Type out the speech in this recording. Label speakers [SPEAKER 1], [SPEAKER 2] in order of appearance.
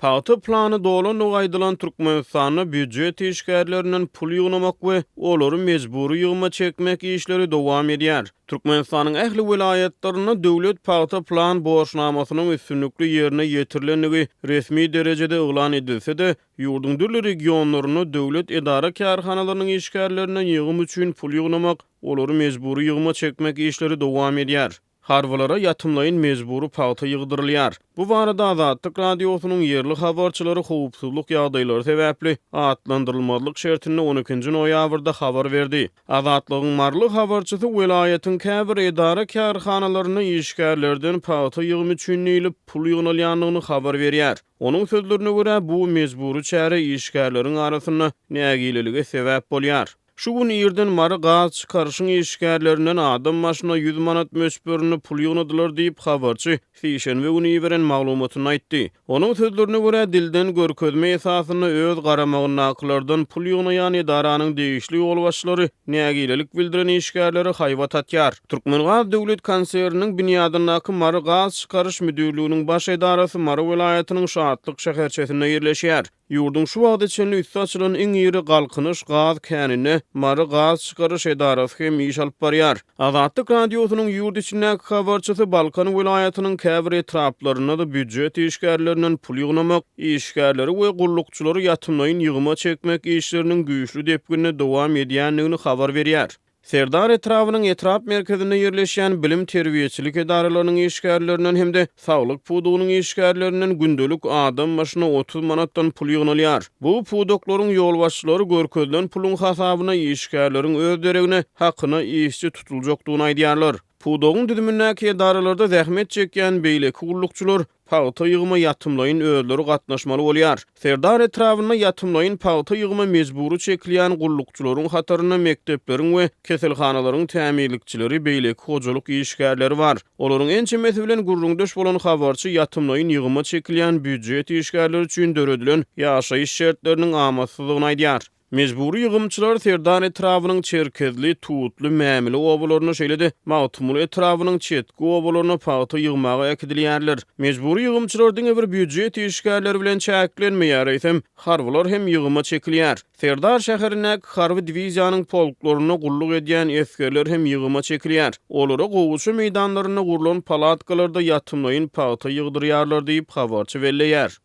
[SPEAKER 1] Pagta plany dolandygy aýdylan Türkmenistanda býujet işgärlerinden pul ýygnamak we olary mejbury ýygyma çekmek işleri dowam edýär. Türkmenistanyň ähli welaýatlarynda döwlet pagta plan borçnamasynyň üstünlikli ýerine ýetirilendigi resmi derejede yglan edilse-de, ýurduň dürli regionlarynda döwlet edara-kärhanalarynyň işgärlerinden ýygym üçin pul ýygnamak, olary mejbury ýygyma çekmek işleri dowam edýär. Harbylara ýatymlaýyn mejbury pagta ýygdyrylýar. Bu barada Azatlyk Radiosynyň ýerli habarçylary howpsuzlyk ýagdaýlary sebäpli atlandyrylmazlyk şertinde on ikinji noýabrda habar berdi. Azatlygyň maryly habarçysy welaýatyň käbir edara-kärhanalarynda işgärlerden pagta ýygymy üçin diýlip pul ýygnalýandygyny habar berýär. Onuň sözlerine görä, bu mejbury çäre işgärleriň arasynda nägilelige sebäp bolýar. Şu gün irden Mary gaz çykaryşyň işgärlerinden adam başyna 100 manat möçberinde pul ýygnadylar diýip, habarçy sişenbe güni iberen maglumatynda aýtdy. Onuň sözlerine görä, dilden görkezme esasynda öz garamagyndakylardan pul ýygnaýan edaranyň degişli ýolbaşçylary nägilelik bildiren işgärlere haýbat atýar. Türkmengaz döwlet konserniniň binýadyndaky Mary gaz çykaryş müdirliginiň baş edarasy Mary welaýatynyň Şatlyk şäherçesinde ýerleşýär. Ýurduň şu wagta çenli üsti açylan iň iri Galkynyş gaz käninde Mary gaz çykaryş edarasy hem iş alyp barýar. Azatlyk Radiosynyň ýurt içindäki habarçysy Balkan welaýatynyň käbir etraplarynda-da býujet işgärlerinden pul ýygnamak, işgärleri we gullukçylary ýatymlaýyn ýygyma çekmek işleriniň güýçli depginde dowam edýändigini habar berýär. Serdar etrabynyň etrap merkezinde ýerleşýän bilim-terbiýeçilik edaralarynyň işgärlerinden hem-de saglyk pudagynyň işgärlerinden gündelik adam başyna 30 manatdan pul ýygnalýar. Bu pudaklaryň ýolbaşçylary görkezilen puluň hasabyna işgärleriň öz deregine hakyna işçi tutuljakdygyny aýdýarlar. Pudagyň düzümindäki edaralarda zähmet çekýän beýleki gullukçylar Pagta ýygyma ýatymlaýyn özleri gatnaşmaly bolýar. Serdar etrabynda ýatymlaýyn pagta ýygyma mejbury çekilýän gullukçylaryň hatarynda mekdepleriň we keselhanalaryň tämizlikçileri, beýleki hojalyk işgärleri bar. Olaryň ençemesi bilen gürrüňdeş bolan habarçy ýatymlaýyn ýygyma çekilýän býujet işgärleri üçin döredilen ýaşaýyş şertleriniň amatsyzdygyny aýdýar. Mejbury ýygymçylar Serdar etrabynyň Çerkezli, Tutly, Mämili obalaryna, şeýle-de Magtymguly etrabynyň çetki obalaryna pagta ýygmaga äkidilýärler. Mejbury ýygymçylar diňe bir býujet işgärleri bilen çäklenmeýär, eýsem, harbylar hem ýygyma çekilýär. Serdar şäherindäki harby diwiziýanyň polklarynda gulluk edýän esgerler hem ýygyma çekilýär. Olara gowaça meýdanlarynda gurlan palatkalarda ýatymlaýyn pagta ýygdyrýarlar diýip, habarçy belleýär.